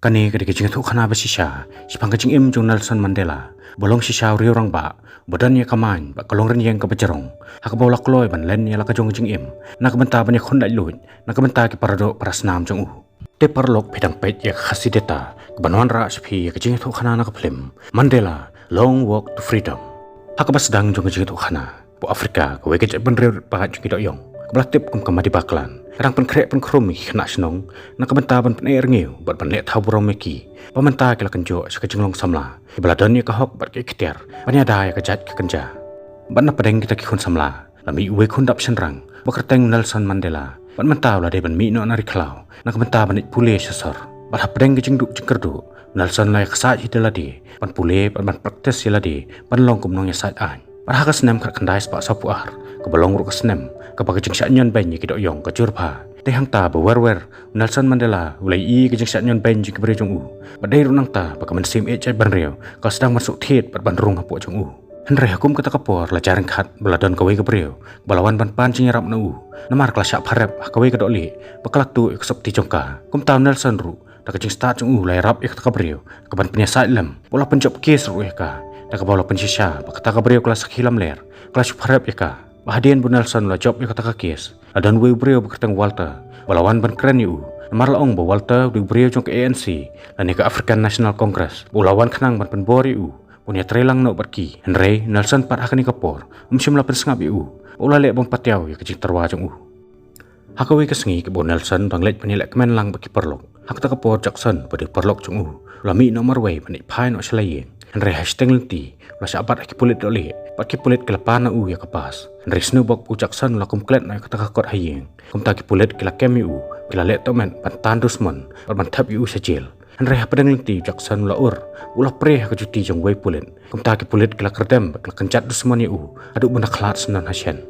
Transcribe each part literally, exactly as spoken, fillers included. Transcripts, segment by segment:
Kane ka dei ka jingïathuhkhana ba shisha shaphang ka jingim jong Nelson Mandela, ba long shisha u riew rangbah ba don ïa ka main bad ka longrynieng kaba jrong, ha kaba u la kloi ban len ïa la ka jong ka jingim na ka bynta ban ïakhun laitluid na ka bynta ki paradoh parasnam jong u. Te paralok, phi dang peit ïa ka Khasi Data kaban wanrah sha phi ïa ka jingïathuhkhana na ka phlim Mandela: Long Walk to Freedom. Ha kaba sdang jong ka jingïathuhkhana, hapoh Afrika, kawei ka jaitbynriew rit paid jong ki dohïong kaba la tip kum ka Madiba Clan ka dang pynkhreh pynkhrum ïa ki khynnah shnong na ka bynta ban pyneh rngiew bad ban leh thaw burom ïa ki ba mynta ki la kynjoh sha ka jinglong samla, kiba la don ïa ka hok bad ka iktiar ban ïada ïa ka jait ka kynja. Bad na pdeng kita ki khun samla la mih uwei u khun dap shynrang ba kyrteng Nelson Mandela, bad mynta u la dei ban mih noh na ri khlaw na ka bynta ban leit pule sha sor. Bad hapdeng ka jingduk jingkyrduh, Nelson la ïaksaid hi da lade ban pule bad ban practice ïa lade ban long kum u nongïasaid aiñ. Bad ha ka snem khatkhyndai spah sawphew ar, kaba long ruh ka snem kaba ka jingshah ñion beiñ ïa ki dohïong ka jur bha, dei hangta ba wer wer u Nelson Mandela u la ïohi ïa ka jingshah ñion beiñ jong ki briew jong u. Bad dei ruh nangta ba ka mynsiem ïeit jaitbynriew ka la sdang ban suk thied bad ban rung hapoh jong u. Hynrei ha kum kata ka por la jia ryngkat ba la don kawei ka briew ba la wan ban pan jingïarap na u, namar ka la shah pharep ha kawei ka dohlieh ba ka la tuh ïa ka sopti jong ka. Kumta u Nelson ruh, da ka jingstad jong u, la ïarap ïa kata ka briew kaban pynïasaid lem, bad u la pynjop case ruh ïa ka, da kaba u la pynshisha ba kata ka briew ka la sakhi lamler, ka la shu pharep ïa ka. Bad hadien ba u Nelson u la jop ïa kata ka case, la don uwei u briew ba kyrteng Walter ba la wan ban kren ïa u, namar la ong ba u Walter u dei u briew jong ka A N C lane ka African National Congress, bad u la wan khnang ban pynbor ïa u ba un ïatreilang noh bad ki. Hynrei u Nelson pat ha kane ka por um shym la pynsngap ïa u, bad u la leh bym patiaw ïa ka jingtyrwa jong u. Ha kawei ka sngi kaba u Nelson u dang leit ban ïalehkmen lang bad ki paralok, ha kata ka por u Jackson, ba dei u paralok jong u, u la mih noh marwei ban leit phai noh sha la ïing. Hynrei ha shiteng lynti u la shah bat ha ki pulit dohlieh, bad ki pulit ki la pan na u ïa ka pass. Hynrei sngewbok u Jackson u la kum klet noh ïa kata ka kot ha ïing. Kumta ki pulit ki la kem ïa u, ki la leh tohmet ban tan dusmon bad ban thep ïa u sha jel. Hynrei hapdeng lynti u Jackson u la ur, u la pre ha ka juti jong uwei u pulit. Kumta ki pulit ki la kyrdem bad ki la kynjat dusmon ïa u haduh ban da khlad syndon ha shen.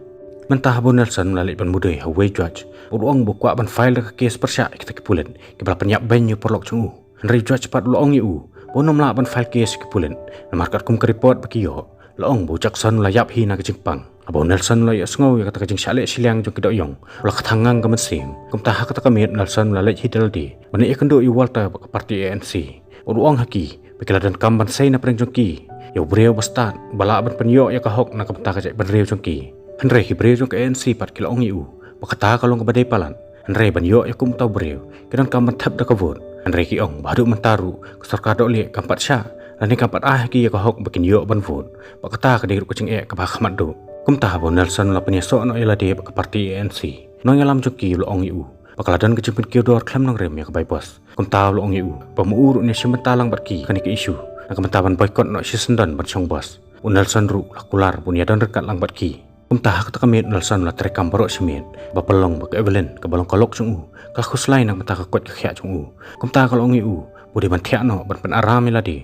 Mynta haba u Nelson u la leit ban mudui ha uwei u judge, u la ong ba u kwah ban file da ka case pyrshah ïa kita ki pulit kiba la pynïap beiñ ïa u paralok jong u. Hynrei u judge pat u la ong ïa u ba un ym lah ban file case ïa ki pulit, namar katkum ka report ba ki ïoh, la ong ba u Jackson u la ïap hi na ka jingpang. Haba u Nelson u la ïohsngew ïa kata ka jingshah leh shiliang jong ki dohïong, u la kthang ngang ka mynsiem. Kumta ha kata ka miet u Nelson u la leit hi da lade ban ïakynduh ïa u Walter bad ka party A N C, bad u ong ha ki ba ki la donkam ban sei na pdeng jong ki ïa u briew ba stad ba lah ban pynïoh ïa ka hok na ka bynta ka jaitbynriew jong ki. Hynrei ki briew jong ka A N C pat ki la ong ïa u ba kata ka long kaba dei palat. Hynrei ban ïoh ïa kum uta u briew, ki donkam ban thep da ka vote. Hynrei ki ong ba haduh mynta ruh ka sorkar dohlieh kam pat shah lane kam pat ai ha ki ïa ka hok ba kin ïoh ban vote. Bad kata ka dei ruh ka jingeh kaba ha khmat duh. Kumta haba u Nelson u la pynïasoh noh ïa lade bad ka party A N C, u nongïalam jong ki u la ong ïa u ba ka la don ka jingpynkiew dor khlem nongrim ïa ka bai bos. Kumta u la ong ïa u ba ma u ruh un ïashim bynta lang bad ki ha kane ka issue, na ka bynta ban boycott noh shisyndon ban shong bos. U Nelson ruh u la kular ba un ïadon ryngkat lang bad ki. Kumta ha kata ka miet u Nelson u la treikam baroh shi miet ba pynlong ba ka Evelyn, kaba long ka lok jong u, ka la khuslai na ka bynta ka koit ka khiah jong u. Kumta ka la ong ïa u ba u dei ban thiah noh ban pynaram ïa lade.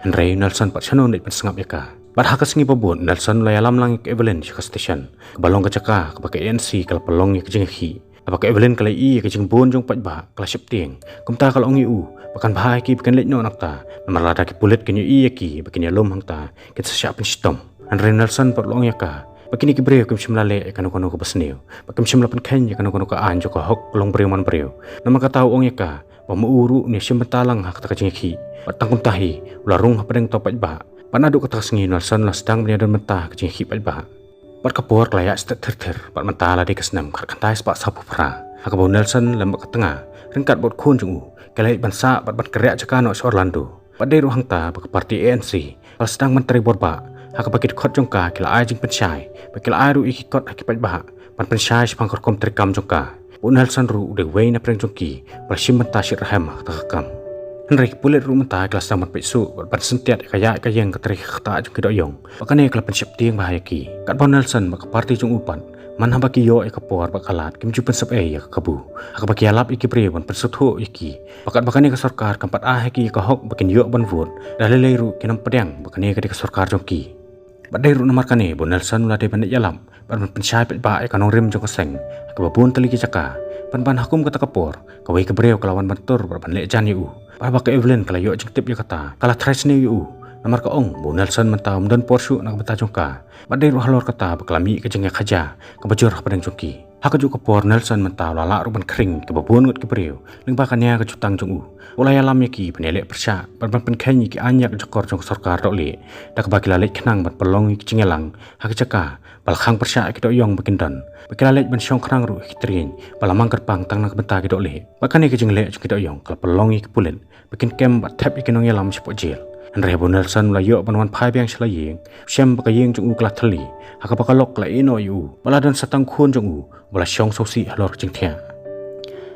Hynrei u Nelson pat shano un leit ban sngap ïa ka. Bad ha ka sngi ba bud u Nelson u la ïalam lang ïa ka Evelyn sha ka station, kaba long ka jaka kaba ka A N C ka la pynlong ïa ka jingïakhih. Haba ka Evelyn ka la ïohi ïa ka jingbun jong u paidbah, ka la sheptieng. Kumta ka la ong ïa u ba kan bha ïa ki ba kin leit noh na kata, namar lada ki pulit kin ïohi ïa ki ba kin ïalum hangta, kin sa shah pynshitom. Hynrei u Nelson pat u la ong ïa ka ba kine ki briew kim shym la leh ïa kano kano kaba sniew, ba kim shym la pynkheiñ ïa kano kano ka aiñ jong ka hok ka long briew man briew. Namar kata u ong ïa ka ba ma u ruh un ïashim bynta lang ha kata ka jingïakhih. Bad tang kumta hi u la rung hapdeng uta u paidbah. Bad naduh kata ka sngi u Nelson u la sdang ban ïadon bynta ha ka jingïakhih paidbah. Bad ka por ka la ïaid stet thir thir, bad mynta la dei ka snem khatkhyndai spah sawphew phra, ha kaba u Nelson lem bad ka tnga ryngkat bad u khun jong u, ki la leit ban sah bad ban kyrïah jaka noh sha Orlando. Bad dei ruh hangta ba ka party A N C ka la sdang ban trei bor bah, ha kaba ki dkhot jong ka ki la ai jingpynshai, bad ki la ai ruh ïa ki kot ha ki paidbah ban pynshai shaphang ka rukom treikam jong ka. Bad u Nelson ruh u dei uwei na pdeng jong ki ba la shim bynta shitrhem ha kata ka kam. Hynrei ki pulit ruh mynta ki la sdang ban peit suh bad ban syntiat ïa ka ïaid ka ïeng ka trei ka ktah jong ki dohïong. Bad kane ka la pynsheptieng bha ïa ki. Katba u Nelson bad ka party jong u pat, man haba ki ïoh ïa ka por bad ka lad, kim ju pynsep ei ïa ka kabu, ha kaba ki ïalap ïa ki briew ban pynsngewthuh ïa ki ba katba kane ka sorkar kam pat ai ha ki ïa ka hok ba kin ïoh ban vote, da lei lei ruh kin ym pdiang ba kane ka dei ka sorkar jong ki. Bad dei ruh namar kane ba u Nelson u la dei ban leit ïalap bad ban pynshai paidbah ïa ka nongrim jong ka seng ha kiba bun tylli ki jaka. Pynban ha kum kata ka por, kawei ka briew ka la wan ban tur bad ban leh jan ïa u. Bad haba ka Evelyn ka la ïoh jingtip ïa kata, ka la trai sniew ïa u, namar ka ong ba u Nelson mynta um don por shuh na ka bynta jong ka. Bad dei ruh halor kata ba ka la mih ka jingïakhaja kaba jur hapdeng jong ki. Ha kajuh ka por Nelson mynta u la lah ruh ban khring ïa kiba bun ngut ki briew lyngba ka nia ka jutang jong u. U la ïalam ïa ki ban ïaleh pyrshah bad ban pynkheiñ ïa ki aiñ ïakjakor jong ka sorkar dohlieh, da kaba ki la leit khnang ban pynlong ïa ki jingïalang ha ki jaka ba la khang pyrshah ïa ki dohïong ba kin don, ba ki la leit ban shong khnang ruh ha ki treiñ ba la mang kyrpang tang na ka bynta ki dohlieh. Bad kane ka jingleh jong ki dohïong ka la pynlong ïa ki pulit ba kin kem bad thep ïa ki nongïalam shapoh jel. Hynrei haba u Nelson u la ïoh ban wan phai biang sha la ïing, u shem ba ka ïing jong u ka la thylli, ha kaba ka lok ka la ïeh noh ïa u, ba la don sa tang u khun jong u ba la shong sngewsih halor ka jingthiah.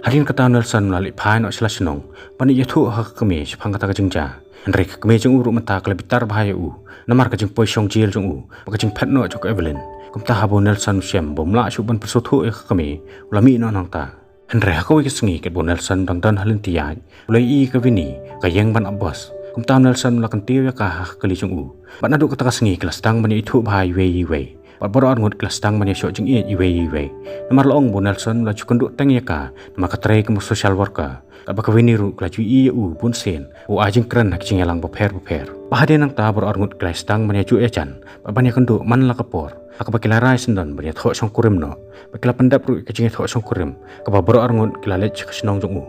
Hadien kata u Nelson u la leit phai noh sha la shnong ban ïathuh ha ka kmie shaphang kata ka jingjia. Hynrei ka kmie jong u ruh mynta ka la bitar bha ïa u namar ka jingpoi shong jel jong u bad ka jingphet noh jong ka Evelyn. Kumta haba u Nelson u shem ba um lah shuh ban pynsngewthuh ïa ka kmie, u la mih noh nangta. Hynrei ha kawei ka sngi katba u Nelson u dang don ha lynti ïaid, u la ïohi ïa ka Winnie ka ïeng ban ap bos. Kumta u Nelson u la kyntiew ïa ka ha ka kali jong u. Bad naduh kata ka sngi ki la sdang ban ïaithuh bha iwei ïa iwei, bad baroh arngut ki la sdang ban ïashoh jingïeit iwei ïa iwei. Namar la ong ba u Nelson u la ju kynduh teng ïa ka namar ka trei kum u social worker, katba ka Winnie ruh ka la ju ïohi ïa u bunsien ba u ai jingkren ha ki jingïalang bapher bapher. Bad hadien nangta baroh arngut ki la sdang ban ïajuh ïajan bad ban ïakynduh man la ka por, ha kaba ki la rai syndon ban ïathoh shongkurim noh. Bad ki la pyndep ruh ïa ka jingïathoh shongkurim, kaba baroh arngut ki la leit sha ka shnong jong u.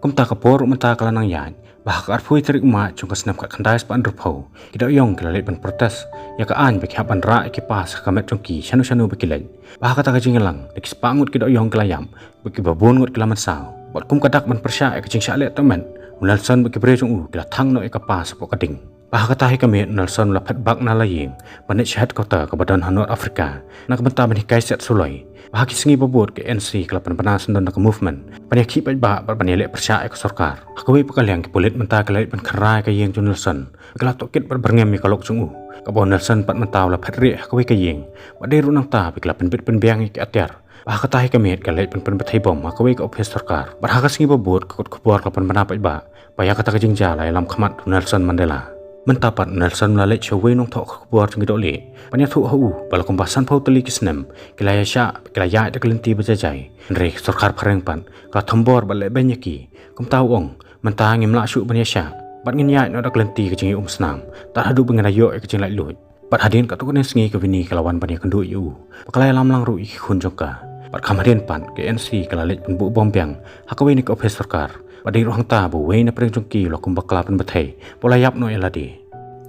Kumta ka por ruh mynta ka la nang ïaid, bad ha ka arphew tarik u March jong ka snem khatkhyndai spah hynriewphew, ki dohïong ki la leit ban protest ïa ka aiñ ba ki hap ban rah ïa ki pass ha ka met jong ki shano shano ba ki leit. Bad ha kata ka jingïalang da ki spah ngut ki dohïong ki la ïap, bad kiba bun ngut ki la mynsaw. Bad kum ka dak ban pyrshah ïa ka jingshah leh tohmet, u Nelson bad ki briew jong u ki la thang noh ïa ka pass hapoh ka ding. Bad ha kata hi ka miet u Nelson u la phet bak na la ïing ban leit sha headquarter kaba don ha North Africa, na ka bynta ban hikai set suloi. Bad ha ki sngi ba bud ka A N C ka la pynbna syndon da ka movement ban ïakhih paidbah bad ban ïaleh pyrshah ïa ka sorkar. Ha kawei pat ka liang ki pulit mynta ki la leit ban kynra ïa ka ïing jong u Nelson, bad ki la tohkit bad byrngem ïa ka lok jong u. Katba u Nelson pat mynta u la phet rieh ha kawei ka ïing, bad dei ruh nangta ba ki la pynbit pynbiang ïa ki atiar. Bad ha kata hi ka miet ki la leit ban pynbthei bom ha kawei ka ophis sorkar. Bad ha ka sngi ba bud ka kot khubor ka la pynbna paidbah ba ïa kata ka jingjia la ïalam khmat da u Nelson Mandela. Mynta pat u Nelson u la leit sha uwei u nongthoh khubor jong ki dohlieh ban ïathuh ha u ba la kumba sanphew tylli ki snem ki la ïashah, ki la ïaid da ka lynti ba jaijai. Hynrei ka sorkar phareng pat ka la thombor bad lehbeiñ ïa ki. Kumta u ong, mynta ngim lah shuh ban ïashah, bad ngin ïaid noh da ka lynti ka jingïaumsnam tad haduh ba ngin da ïoh ïa ka jinglaitluid. Bad hadien katto katne sngi ka Winnie ka la wan ban ïakynduh ïa u, bad ka la ïalam lang ruh ïa ki khun jong ka. Bad kham hadien pat ka A N C ka la leit ban buh bom biang ha kawei na ki ophis sorkar. Bad dei ruh hangta ba uwei na pdeng jong ki u la kum bakla pynbthei bad u la ïap noh ïa lade.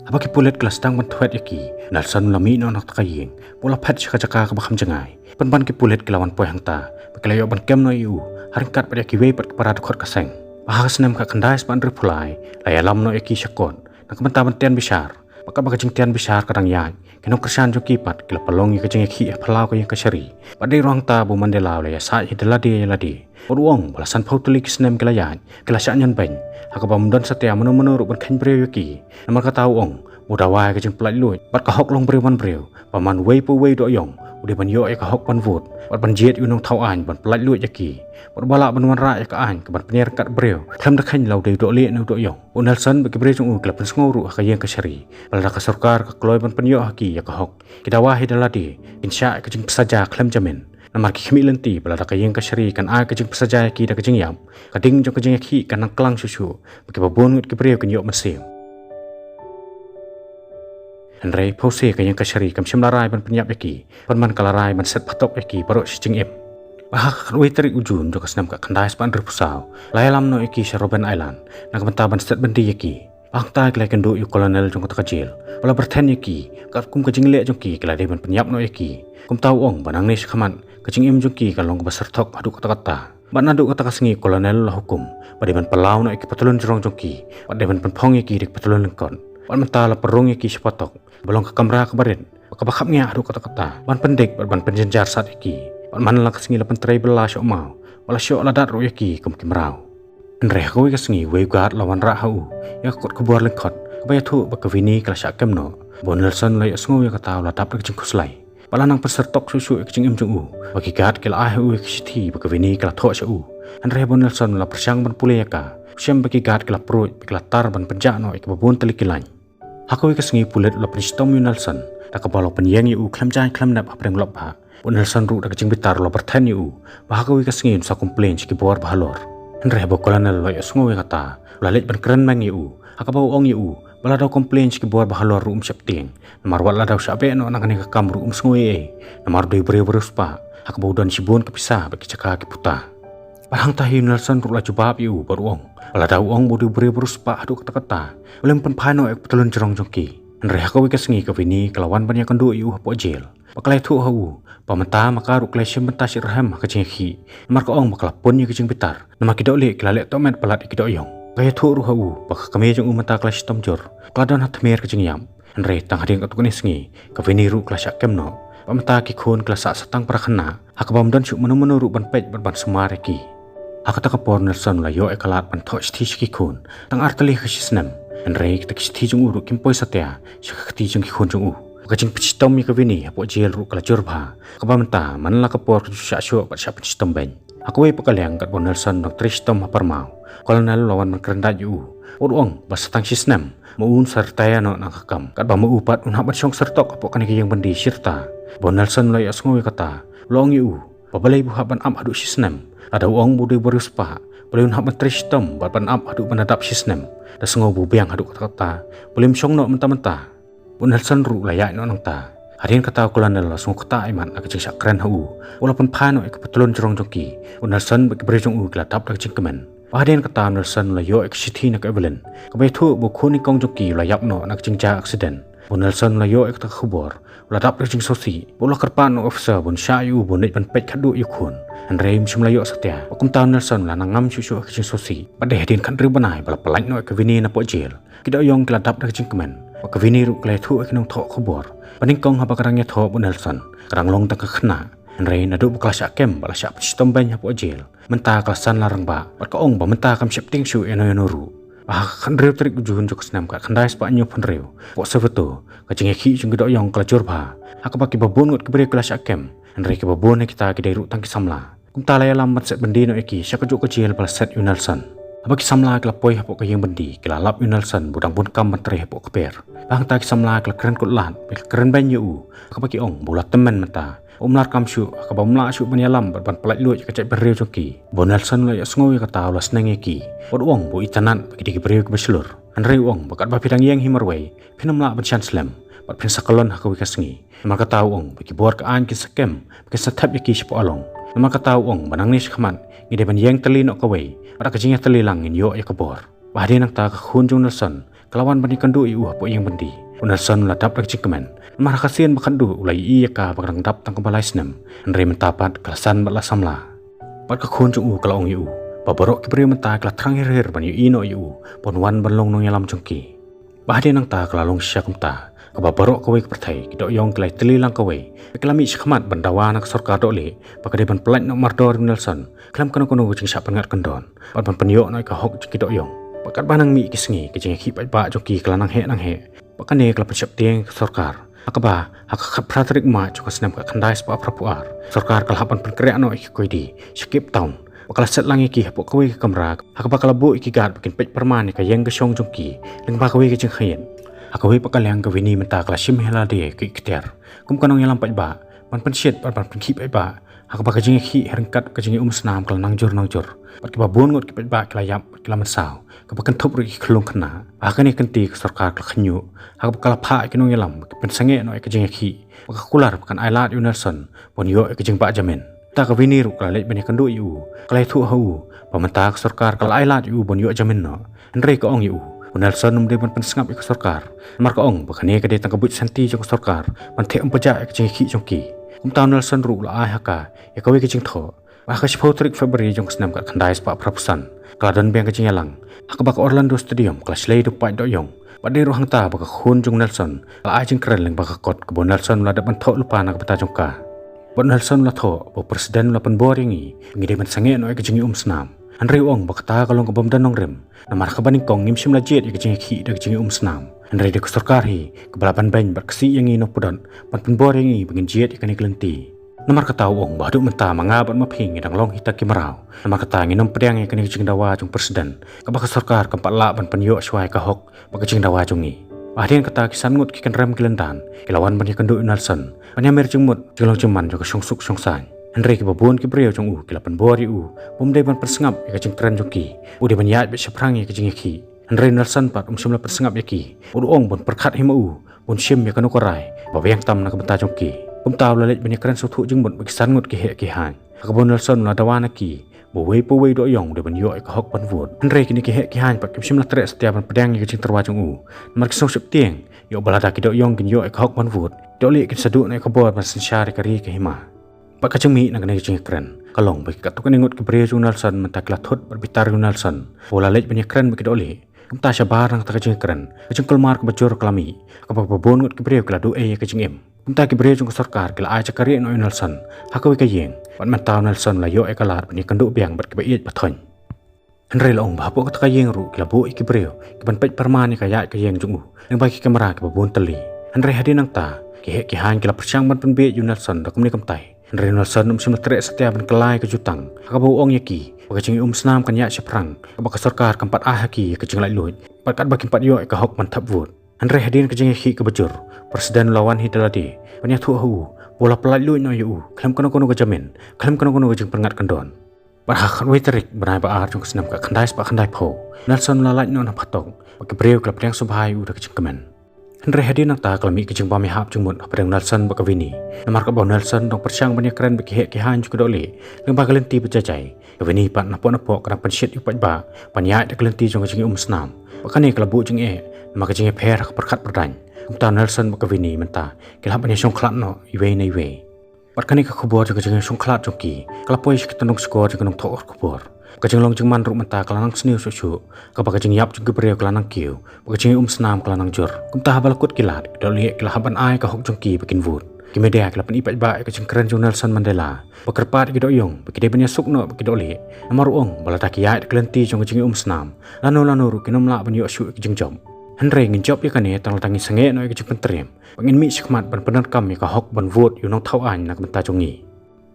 Haba ki pulit ki la sdang ban thwet ïa ki, u Nelson u la mih noh na kata ka ïing bad u la phet sha ka jaka kaba kham jngai. Pynban ki pulit ki la wan poi hangta bad ki la ïoh ban kem noh ïa u, ha ryngkat bad ïa kiwei pat ki para dkhot ka seng. Bad ha ka snem khatkhyndai spah hynriewphew lai la ïalam noh ïa ki sha kot na ka bynta ban tian bishar. Bad katba ka jingtian bishar ka dang ïaid, ki nongkyrshan jong ki pat ki la pynlong ïa ka jingïakhih ha phyllaw ka ïing kashari. Bad dei ruh hangta ba u Mandela u la ïasaid hi da lade ïa lade, bad u ong ba la sanphew tylli ki snem ki la ïaid, ki la shah ñion beiñ, ha kaba ym don satia mano mano ruh ban kheiñ briew ïa ki. Namar kata u ong ba u dawa ïa ka jingpyllaitluid bad ka hok long briew man briew, ba man uwei pa uwei u dohïong u dei ban ïoh ïa ka hok ban vote bad ban jied ïa u nongthaw aiñ ban pyllaitluid ïa ki, bad ba lah ban wanrah ïa ka aiñ ka ban pynïaryngkat briew khlem da kheiñ la u dei u dohlieh ne u dohïong. U Nelson bad ki briew jong u ki la pynsngew ruh ha ka ïing kashari ba lada ka sorkar ka kloi ban pynïoh ha ki ïa ka hok, ki dawa hi da lade kin shah ïa ka jingpysaja khlem jamin, namar ki khmih lynti ba lada ka ïing kashari kan ai ka jingpysaja ïa ki da ka jingïap, ka ding jong ka jingïakhih kan nang klang shuh shuh, bad kiba bun ngut ki briew kin ïoh mynsiem. Hynrei phewse ka ïing kashari kam shym la rai ban pynïap ïa ki, pynban ka la rai ban set phatok ïa ki baroh shi jingim. Bad ha ka khatwei tarik u Jun jong ka snem khatkhyndai spah hynriewphew saw la ïalam noh ïa ki sha Robben Island na ka bynta ban set byndi ïa ki. Bad hangta ki la ïakynduh ïa u colonel jong kata ka jel ba la pyrthen ïa ki, katkum ka jingleh jong ki ki la dei ban pynïap noh ïa ki. Kumta u ong ba nangne shakhmat ka jingim jong ki kan long kaba syrthok haduh katta katta. Bad naduh kata ka sngi u colonel u la hukum ba dei ban pynlaw noh ïa ki patlun jrong jong ki, bad dei ban pynphong ïa ki da ki patlun lyngkot. Bad mynta la pynrung ïa ki sha phatok ba long ka kamra kaba rit bad kaba khapngiah haduh katta katta, ban pyndik bad ban pynjynjar sat ïa ki. Bad man la ka sngi la pyntrei bylla sha u maw, bad la shoh la dat ruh ïa ki kum ki mraw. Hynrei ha kawei ka sngi uwei u guard la wanrah ha u ïa ka kot khubor lyngkot kaba ïathuh ba ka Winnie ka la shah kem noh. Bad u Nelson u la ïohsngew ïa kata u la dap da ka jingkhuslai. Bad la nang pynsyrtok shuh shuh ïa ka jingim jong u, bad ki guard ki la ai ha u ïa ka shithi ba ka Winnie ka la thoh sha u. Hynrei bad u Nelson u la pyrshang ban pule ïa ka, u shem ba ki guard ki la pruid bad ki la tar ban pynjah noh ïa kiba bun tylli ki lain. Ha kawei ka sngi u pulit u la pynshitom ïa u Nelson da kaba la pynïeng ïa u khlem jaiñ khlem nep hapdeng u lap bhah. Bad u Nelson ruh da ka jingbitar u la pyrthen ïa u ba ha kawei ka sngi un sa complain sha ki bor ba halor. Hynrei haba u colonel u la ïohsngew ïa kata, u la leit ban kren meng ïa u, ha kaba u ong ïa u ba lada u complain sha ki bor ba halor ruh um sheptieng, namar wat lada u shah beh noh na kane ka kam ruh um sngew ei ei, namar u dei u briew ba riewspah. ha kaba u don shibun ka pisa bad ki jaka ki puta. Bad hangta hi u Nelson ruh la jubab ïa u bad u ong, lada u ong ba u dei u briew ba riewspah haduh katta katta, u lem pynphai noh ïa ka patlun jrong jong ki. Hynrei ha kawei ka sngi ka Winnie ka la wan ban ïakynduh ïa u hapoh jel. Bad ka la ïathuh ha u ba mynta ma ka ruh ka la shim bynta shitrhem ha ka jingïakhih, namar ka ong ba ka la pun ïa ka jingbitar, namar ki dohlieh ki la leh tohmet palat ïa ki dohïong. Ka ïathuh ruh ha u ba ka kmie jong u mynta ka la shitom jur, ka la don ha thmer ka jingïap. Hynrei tang hadien katto katne sngi ka Winnie ruh ka la shah kem noh. Bad mynta ki khun ki la sah satang para khynnah, ha kaba ym don shuh mano mano ruh ban peit bad ban sumar ïa ki. Ha kata ka por u Nelson u la ïoh ïa ka lad ban thoh shithi sha ki khun tang ar tylli ha ka shisnem. Hynrei kita ki shithi jong u ruh kim poi satia sha ka kti jong ki khun jong u. Ka jingpynshitom ïa ka Winnie hapoh jel ruh ka la jur bha, kaba mynta man la ka por ka ju shah shoh bad shah pynshitom beiñ. Ha kawei pat ka liang katba u Nelson u dang trei shitom ha pyrmaw, u Colonel u la wan ban kren dait ïa u. U ong ba sa tang shisnem ma un sa retire noh na ka kam, katba ma u pat un hap ban shong syrtok hapoh kane ka ïing byndi shirta. Bad u Nelson u la ïohsngew ïa kata, u la ong ïa u ba balei ba u hap ban ap haduh shisnem. Lada u ong ba u dei u riewspah, balei un hap ban trei shitom bad ban ap haduh ban da dap shisnem? Da sngew ba u biang haduh katta katta, balei um shong noh mynta mynta? Bad u Nelson ruh u la ïaid noh nangta. Hadien kata u Colonel u la sngew ktah imat na ka jingshah kren ha u. U la pynphai noh ïa ka patlun jrong jong ki. U Nelson bad ki briew jong u ki la dap da ka jingkmen. Bad hadien kata u Nelson u la ïoh ïa ka shithi na ka Evelyn, kaba ïathuh ba u khun nyngkong jong ki u la ïap noh na ka jingjia aksiden. Bad u Nelson u la ïoh ïa kata ka khubor, u la dap da ka jingsngewsih bad u la kyrpad na u officer ban shah ïa u ban leit ban peit khatduh ïa u khun. Hynrei um shym la ïoh satia. Bad kumta u Nelson u la nang ngam shuh shuh ha ka jingsngewsih. Bad dei hadien khathynriew bnai ba la pyllait noh ïa ka Winnie napoh jel. Ki dohïong ki la dap da ka jingkmen. Bad ka Winnie ruh ka la ïathuh ïa ki nongthoh khubor ba nyngkong haba ka dang ïathoh bad u Nelson, ka dang long tang ka khynnah. Hynrei naduh ba ka la shah kem bad la shah pynshitom beiñ hapoh jel, mynta ka la san la rangbah. Bad ka ong ba mynta kam sheptieng shuh ïano ïano ruh. Bad ha ka khathynriew tarik u Jun jong ka snem khatkhyndai spah hynñiewphew hynriew, hapoh Soweto, ka jingïakhih jong ki dohïong ka la jur bha, ha kaba kiba bun ngut ki briew ki la shah kem. Hynrei kiba bun na kita ki dei ruh tang ki samla. Kumta la ïalam ban set byndi noh ïa ki sha kajuh ka jel ba la set ïa u Nelson. Haba ki samla ki la poi hapoh ka ïing byndi, ki la lap ïa u Nelson ba u dang bun kam ban trei hapoh ka ber. Bad hangta ki samla ki la kren kut lad bad ki la kren beiñ ïa u, ha kaba ki ong ba u la tymmen mynta, um lah kam shuh, ha kaba um lah shuh ban ïalam bad ban pyllait luid ïa ka jaitbynriew jong ki. Bad u Nelson u la ïohsngew ïa kata u la sneng ïa ki. Bad u ong ba u itynnad ba ki dei ki briew kiba shlur. Hynrei u ong ba katba phi dang ïeng hi marwei, phin ym lah ban shah slem bad phin sa kyllon ha kawei ka sngi. Namar kata u ong ba ki bor ka aiñ kin sa kem, ba kin sa thep ïa ki shapoh along. Namar kata u ong ba nangne shakhmat ngi dei ban ïeng tylli noh kawei, bad da ka jingïatylli lang ngin ïoh ïa ka bor. Bad hadien nangta ka khun jong u Nelson ka la wan ban ïakynduh ïa u hapoh ïing byndi. U Nelson u la dap da ka jingkmen, namar ha ka sien ba khatduh u la ïohi ïa ka ba ka dang dap tang kaba lai snem. Hynrei mynta pat ka la san bad la samla. Bad ka khun jong u ka la ong ïa u ba baroh ki briew mynta ki la thrang hir hir ban ïohi noh ïa u, ban wan ban long nongïalam jong ki. Bad hadien nangta ka la long shisha kumta, kaba baroh kawei ka pyrthei, ki dohïong ki la ïatylli lang kawei, bad ki la mih shakhmat ban dawa na ka sorkar dohlieh ba ka dei ban pyllait noh mardor ïa u Nelson khlem kano kano ka jingshah pynngat kyndon, bad ban pynïoh noh ïa ka hok jong ki dohïong. Bad katba nang mih ki sngi, ka jingïakhih paidbah jong ki ka la nang heh nang heh. Bad kane ka la pynsheptieng ïa ka sorkar, ha kaba ha ka khatphra tarik March jong ka snem khatkhyndai spah phraphew ar, sorkar ka la hap ban pynkhreh noh ïa ki koidi sha Cape Town. Bad ka la set lang ïa ki hapoh kawei ka kamra, ha kaba ka la buh ïa ki guard ba kin peit pyrman ïa ka ïeng ka shong jong ki lyngba kawei ka jingkheiñ. Ha kawei pat ka liang ka Winnie mynta ka la shim hi lade ïa ka iktiar kum ka nongïalam paidbah, ban pynshit bad ban pynkhih paidbah, ha kaba ka jingïakhih ryngkat ka jingïaumsnam ka la nang jur nang jur. Bad kiba bun ngut ki paidbah ki la ïap bad ki la mynsaw, kaba kynthup ruh ïa ki khyllung khynnah. Bad ha kane ka kynti ka sorkar ka la khynñiuh, ha kaba ka la phah ïa ki nongïalam ba kin pynsangeh noh ïa ka jingïakhih, bad ka kular ba kan ailad ïa u Nelson ban ïoh ïa ka jingbah jamin. Mynta ka Winnie ruh ka la leit ban ïakynduh ïa u, ka la ïathuh ha u ba mynta ka sorkar ka la ailad ïa u ban ïoh jamin noh. Hynrei ka ong ïa u, u Nelson um dei ban pynsngap ïa ka sorkar, namar ka ong ba kane ka dei tang ka buit shanti jong ka sorkar ban theh ym pajah ïa ka jingïakhih jong ki. Kumta u Nelson ruh u la ai ha ka ïa kawei ka jingthoh. Bad ha ka shiphew tarik February jong ka snem khatkhyndai spah phraphew san, ka la don biang ka jingïalang, ha kaba ka Orlando Stadium ka la shlei da u paid dohïong. Bad dei ruh hangta ba ka khun jong u Nelson ka la ai jingkren lyngba ka kot kaba u Nelson u la dep ban thoh lypa na ka bynta jong ka. Bad u Nelson u la thoh ba u President u la pynbor ïa ngi, ngi dei ban sangeh noh ïa ka jingïaumsnam. Hynrei u ong ba kata ka long kaba ym don nongrim, namar ha kaba nyngkong ngim shym la jied ïa ka jingïakhih da ka jingïaumsnam. Hynrei dei ka sorkar hi kaba lah ban beiñ bad ksih ïa ngi nongpyndot ban pynbor ïa ngi ba ngin jied ïa kane ka lynti. Namar kata u ong ba haduh mynta ma nga bad ma phi ngi dang long hi tang ki mraw. Namar kata ngin ym pdiang ïa kane ka jingdawa jong u President, kaba ka sorkar kam pat lah ban pynïoh shuwa ïa ka hok bad ka jingdawa jong ngi. Bad hadien kata ki san ngut ki kynrem ki lyndan ki la wan ban ïakynduh ïa u Nelson, ban ïamir jingmut jinglong jingman jong ka shongsuk shongsaiñ. Hynrei kiba bun ki briew jong u ki la pynbor ïa u ba um dei ban pynsngap ïa ka jingkren jong ki, u dei ban ïaid beit shaphrang ïa ka jingïakhih. Hynrei u Nelson pat um shym la pynsngap ïa ki, u ong ba un pyrkhat hi ma u, ba un shim ïa kano ka rai ba biang tam na ka bynta jong ki. Kumta u la leit ban ïakren sngewthuh jingmut bad ki san ngut ki heh ki haiñ, ha kaba u Nelson u la dawa na ki ba uwei pa uwei u dohïong u dei ban ïoh ïa ka hok ban vote. Hynrei kine ki heh ki haiñ pat kim shym la treh satia ban pdiang ïa ka jingtyrwa jong u, namar ki sngewsih tieng ïoh ba lada ki dohïong kin ïoh ïa ka hok ban vote, ki dohlieh kin sa duh noh ïa ka bor ban synshar ïa ka ri ka hima. Bad ka jingmih na kane ka jingïakren ka long ba katto katne ngut ki briew jong u Nelson mynta ki la thut bad bitar ïa u Nelson ba u la leit ban ïakren bad ki dohlieh. Kumta shabar na kata ka jingïakren, ka jingkulmar kaba jur ka la mih, ha kaba bun ngut ki briew ki la duh ei ïa ka jingim. Kumta ki briew jong ka sorkar ki la ai jakarieh noh ïa u Nelson ha kawei ka ïing, bad mynta u Nelson u la ïoh ïa ka lad ban ïakynduh biang bad kiba ïeit ba thoiñ. Hynrei la ong ba hapoh kata ka ïing ruh ki la buh ïa ki briew ki ban peit pyrman ïa ka ïaid ka ïeng jong u lyngba ki kamra kiba bun tylli. Hynrei hadien nangta ki heh ki haiñ ki la pyrshang ban pynbieit ïa u Nelson da kumne kumtai. Hynrei u Nelson um shym la treh satia ban kylla ïa ka jutang, ha kaba u ong ïa ki ba ka jingïaumsnam kan ïaid shaphrang, kaba ka sorkar kam pat ai ha ki ïa ka jinglaitluid bad katba kim pat ïoh ïa ka hok ban thep vote. Hynrei hadien ka jingïakhih kaba jur, u President u la wan hi da lade ban ïathuh ha u ba u la pyllaitluid noh ïa u khlem kano kano ka jamin, khlem kano kano ka jingpynngat kyndon. Bad ha ka khatwei tarik bnai ba ar jong ka snem ka khyndai spah khyndaiphew, u Nelson u la lait noh na phatok bad ki briew ki la pdiang sngewbha ïa u da ka jingkmen. Hynrei hadien nangta ka la mih ka jingbam ïahap jingmut hapdeng u Nelson bad ka Winnie, namar kaba u Nelson u dang pyrshang ban ïakren bad ki heh ki haiñ jong ki dohlieh lyngba ka lynti ba jaijai. Ka Winnie pat napoh napoh ka dang pynshit ïa u paidbah ban ïaid da ka lynti jong ka jingïaumsnam. Bad kane ka la buh jingeh namar ka jingïapher ha ka pyrkhat pyrdaiñ. Kumta u Nelson bad ka Winnie mynta ki la hap ban ïashongkhlad noh iwei na iwei. Bad kane ka khubor jong ka jingïashongkhlad jong ki ka la poi sha ki tyndong shkor jong ki nongthoh khubor. Ka jinglong jingman ruh mynta ka la nang sniew shuh shuh, kaba ka jingïap jong ki briew ka la nang kiew, bad ka jingïaumsnam ka la nang jur. Kumta haba la kut ki lad, ki dohlieh ki la hap ban ai ka hok jong ki ba kin vote. Ki media ki la pyni paidbah ïa ka jingkren jong u Nelson Mandela ba kyrpad ïa ki dohïong ba ki dei ban ïasuk noh bad ki dohlieh, namar u ong ba lada ki ïaid da ka lynti jong ka jingïaumsnam, lano lano ruh kin ym lah ban ïoh shuh ïa ka jingjop. Hynrei ngin jop ïa kane tang lada ngin sangeh noh ïa ka jingpyntriem, ba ngin mih shakhmat ban pyndonkam ïa ka hok ban vote ïa u nongthaw aiñ na ka bynta jong ngi.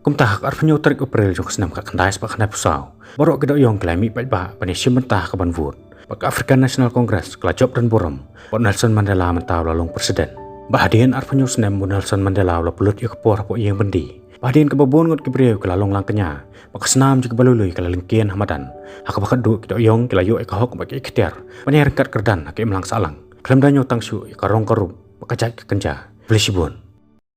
Kumta ha ka arphew hynñiew tarik April jong ka snem ka khyndai spah khyndaiphew saw, baroh ki dohïong ki la mih paidbah ban ïashim bynta ha ka ban vote. Bad ka African National Congress ka la jop donburom, bad u Nelson Mandela mynta u la long president. Bad hadien arphew hynñiew snem u Nelson Mandela u la pynlut ïa ka por hapoh ïing byndi. Bad hadien kaba bun ngut ki briew ki la long lang kñia, bad ka snam jong kiba lui lui ka la lyngkien ha madan, ha kaba khatduh ki dohïong ki la ïoh ïa ka hok bad ka iktiar ban ïaryngkat kyrdan ha ka imlang sahlang, khlem da ñiew tang shuh ïa ka rong ka rup bad ka jait ka kynja. Khublei shibun.